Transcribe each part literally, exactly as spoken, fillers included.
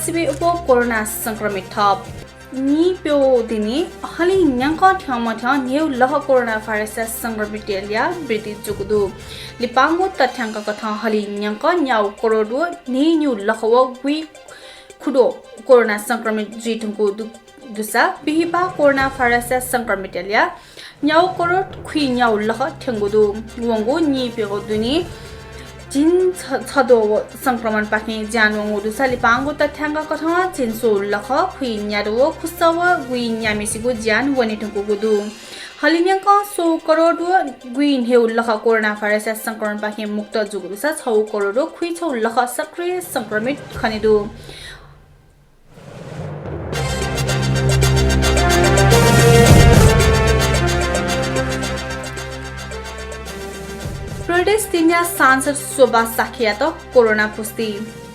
सिबें अप्वः कोरोना संक्रमित थप। नीप्यौ दिने हलिं न्यंकं थ्यंमथ्यं न्हय्गू लख कोरोना भाइरसया संक्रमितया ल्याः वृद्धि जूगु दु। लिपांगु तथ्यांक कथं हलिं न्यंकं न्यागू करोड व न्हय्न्यू लख व गुइखुद्वः कोरोना संक्रमित जुइधुंकूगु दु। दुसा बिहिबाः कोरोना भाइरसया संक्रमितया ल्याः न्यागू करोड खुइन्यागू लख थ्यंगु दु। वंगु नीप्यौ दुने झिंछदँ व संक्रमणपाखें ज्यान वंगु दुसा लिपांगु तथ्यांक कथं झिंस्वंगू लख खुइन्यादँ व खुसः व गुइन्याम्हसिगु ज्यान वने धुंकूगु दु। हलिं न्यंकं स्वंगू करोड व गुइन्हय्गू लख कोरोना भाइरसया संक्रमणपाखें मुक्त जूगु दुसा छगू करोड व खुइछगू लख सक्रिय संक्रमित खने दु। प्रदेश तीनया सांसद शोभा शाक्ययात कोरोना पुष्टि।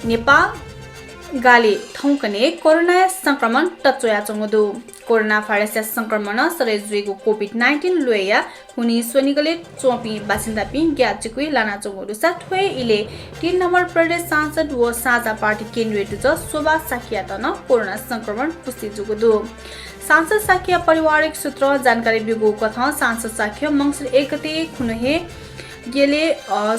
नेपाल गालय् थौंकन्हय् कोरोनाया संक्रमण तच्वयाच्वंगु दु। कोरोना भाइरसया संक्रमणं सरे जुइगु कोभिड नाइन्टिन ल्वय्या हुनिं स्वनिगलय् च्वंपिं बासिन्दापिं ग्याः चिकुइ लानाच्वंगु दुसा थ्व हे इलय् तीन नम्बर प्रदेश सांसद व साझा पार्टी केन्द्रीय दुजः शोभा शाक्ययात नं कोरोना संक्रमण पुष्टि जूगु दु। सांसद शाक्यया पारिवारिक सूत्रं जानकारी ब्यूगु कथं सांसद शाक्य मंसिर एक गते खुन्हु हे गेलय्, अ,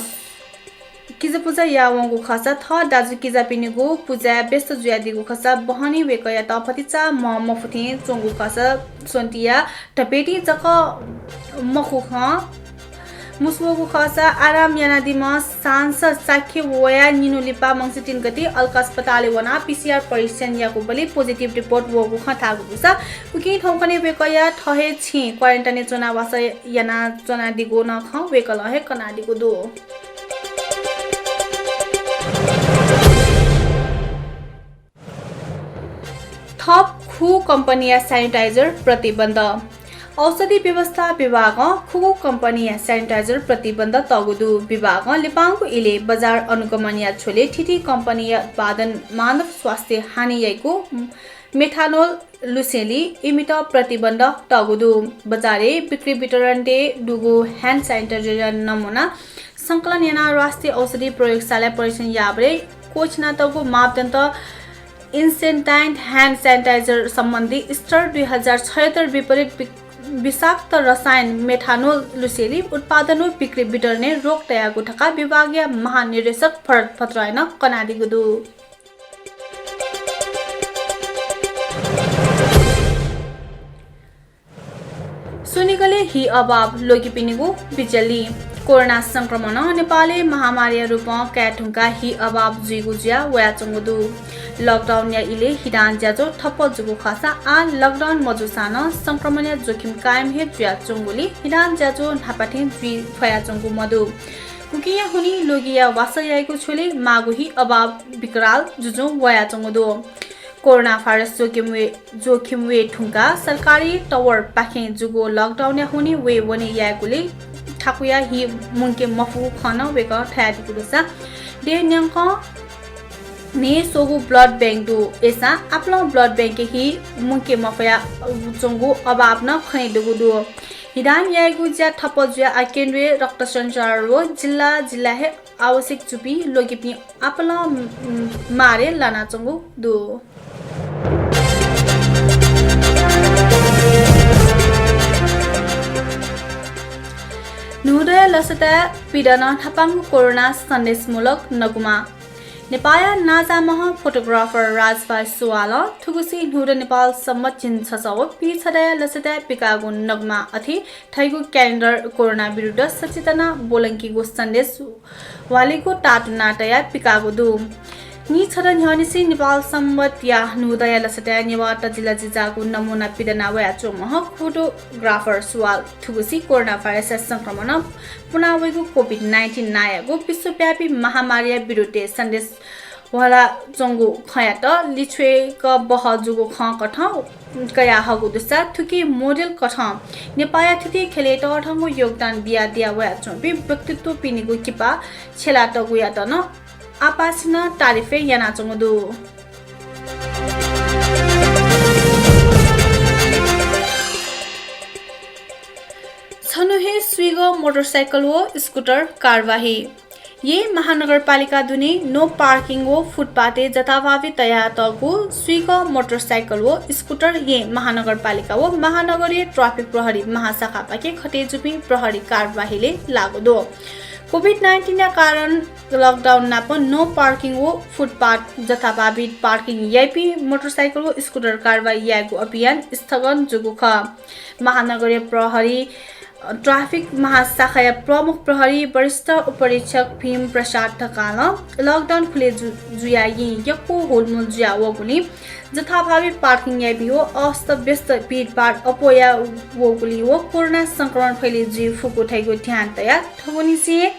किजापुजा याः वंगु खःसा थः दाजुकिजापिनिगु पुजाय् व्यस्त जुयादीगु खःसा बहनी वय्कःयात भतिचा म्ह मफुथें च्वंगु खःसा स्वन्तिया धपेटी जक मखु खँ मुसुवःगु खःसा आराम यानादीम्ह सांसद शाक्य वयाः निन्हु लिपा मंसिर तीन गते अलका अस्पतालय् वनाः पीसीआर परीक्षण याकूबलय् पोजिटिभ रिपोर्ट वःगु खँ धाःगु दुसा उकिं थौंकन्हय् वय्कःया थः हे छेँय् क्वारेन्टाइनय् च्वनाः वासः यानाच्वनादीगु नं खँ वय्कलं हे कनादीगु दु। थप खुगू कम्पनीया sanitizer प्रतिबन्ध। औषधि व्यवस्था विभागं खुगू कम्पनीया sanitizer प्रतिबन्ध तःगु दु। विभागं लिपांगु इलय् बजार अनुगमनया झ्वलय् थीथी कम्पनीया उत्पादन मानव स्वास्थ्य हानि याइगु methanol लुसेंलि इमित प्रतिबन्ध तःगु दु। बजारय् बिक्री वितरणय् दुगु hand sanitizer या नमुना संकलन यानाः राष्ट्रिय औषधि प्रयोगशालाय् परीक्षण याःबलय् क्वःछिनातःगु मापदण्ड Incentive hand sanitizer सम्बन्धी स्तर दुई हजार छयत्तर विपरीत वि-, विषाक्त रसायन methanol लुसेंलि उत्पादन व बिक्री वितरणय् रोक तयागु धकाः विभागया महानिर्देशक भरत भट्टराईं कनादीगु दु। स्वनिगलय् हि अभाव, लोगिपिनिगु बिचलि। कोरोना संक्रमणं नेपालय् महामारीया रूपं काये धुंकाः हि अभाव जुइगु जुया वयाच्वंगु दु। लकडाउनया इलय् हिदान ज्याझ्वः ठप्प जूगु खःसा आः लकडाउन मजूसां नं संक्रमणया जोखिम कायम हे जुयाच्वंगुलिं हिदान ज्याझ्वः न्हापा थें जुइ फयाच्वंगु मदु। उकिया हुनिं लोगिया वासः याइगु झ्वलय् माःगु हि अभाव विकराल जुजुं वयाच्वंगु दु। कोरोना भाइरस जोखिम वये, जोखिम वये धुंकाः सरकारी तवरपाखें जूगु लकडाउनया हुनिं वये वने यायेगुलिं थाकुया हि मुंके मफुगु खँ नं वय्कलं धयादीगु दुसा देय् न्यंकं न्हय् स्वंगू blood bank दु। अय्सां आपालं blood bankय् हि मुंके मफयाच्वंगु अभाव नं खनेदुगु दु। हिदान यायेगु ज्या ठप्प जुयाः आः केन्द्रीय रक्त सञ्चार व जिल्ला जिल्ला हे आवश्यक जूपिं लोगिपिं आपालं, उम्, मारय् लानाच्वंगु दु। न्हूदँया लसताय् पिदन न्हापांगु कोरोना सन्देशमूलक नगुमा। नेपाःया नांजाःम्ह photographer राजभाइ सुवालं थुगुसी न्हूदँ नेपाल सम्बत झिंछसः व पीछदँया लसताय् पिकाःगु नगुमा अथे धइगु calendar कोरोना विरुद्ध सचेतना ब्वलंकीगु सन्देश ह्वालेगु तातुना तयाः पिकाःगु दु। नीछदँ न्ह्यःनिसें नेपाल सम्बतया न्हूदँया लसताय् नेवाः तजिलजिजाःगु नमुना पिदना वयाच्वंम्ह photographer सुवालं थुगुसी कोरोना भाइरसया संक्रमणं पुना वइगु कोभिड नाइन्टिन नांयागु विश्वव्यापी महामारीया विरुद्धय् सन्देश ह्वालाच्वंगु खँयात लिछ्वय्क बहः जूगु खँ कथं कयाहःगु दुसा थुकी मोडेल कथं नेपाःया थीथी ख्यलय् तःधंगु योगदान बियादिया वयाच्वंपिं व्यक्तित्वपिनिगु किपा छ्यलातःगुयात नं आपासिनं तारिफय् यानाच्वंगु दु। छन्हु हे स्वीगः मोटरसाइकल व स्कुटर कारवाही। येँ महानगरपालिका दुने no parking व फुटपाथय् जथाभावी तयातःगु स्वीगः मोटरसाइकल व स्कुटर येँ महानगरपालिका व महानगरीय ट्राफिक प्रहरी महाशाखापाखें खटे जूपिं प्रहरी कारवाहीलय् लाःगु दु। कोभिड नाइन्टिनया कारण लकडाउन नाप no parking व फुटपाथ जथाभावी पार्किङ याइपिं मोटरसाइकल व स्कुटर कारवाही यायेगु अभियान स्थगन जूगु खः। महानगरीय प्रहरी, अ, ट्राफिक महाशाखाया प्रमुख प्रहरी वरिष्ठ उपरीक्षक भीम प्रसाद ढकालं लकडाउन खुले जु-, जुयाः येँ यक्व हुलमुल जुया वःगुलिं जथाभावी पार्किङ याइपिं व अस्तव्यस्त भिडभाड अप्वया वःगुलिं व कोरोना संक्रमण फैले जुइ फुगु धइगु ध्यान तयाः थुगुनिसें हे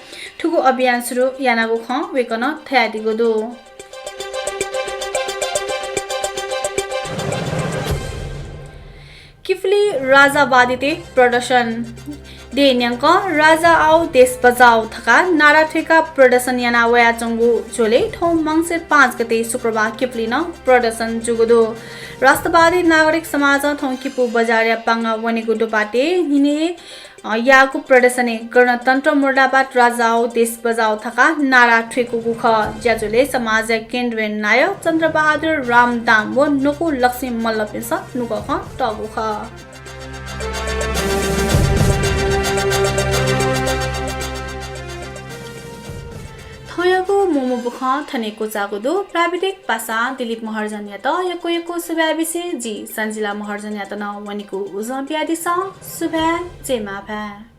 थुगु अभियान सुरु यानागु खँ वय्कलं धयादीगु दु। किपुली राजावादीतय् प्रदर्शन। देय् न्यंकं राजा आऊ देश बचाऊ धकाः नारा थुइकाः प्रदर्शन याना वयाच्वंगु झ्वलय् थौं मंसिर पाँच गते शुक्रबार किपुली नं प्रदर्शन जूगु दु। राष्ट्रवादी नागरिक समाजं थौं किपू बजारया पांगा वनेगु दुपातय् न्हिनय्, अ, याःगु प्रदर्शनय् गणतन्त्र मुर्दाबाद, राजा आऊ देश बचाऊ धकाः नारा थुइकूगु खः। ज्याझ्वलय् समाजया केन्द्रीय नायः चन्द्रबहादुर रामदाम व न्वकू लक्ष्मी मल्लपिन्सं नुगः खँ तःगु खः। थौंयागु मू मू बुखँ थन हे क्वचाःगु दु। प्राविधिक पासा दिलीप महर्जनयात यक्व यक्व सुभाय् बिसें जि सञ्जिला महर्जनयात नं वनेगु उजं बियादिसँ। सुभाय्, जय मांभाय्।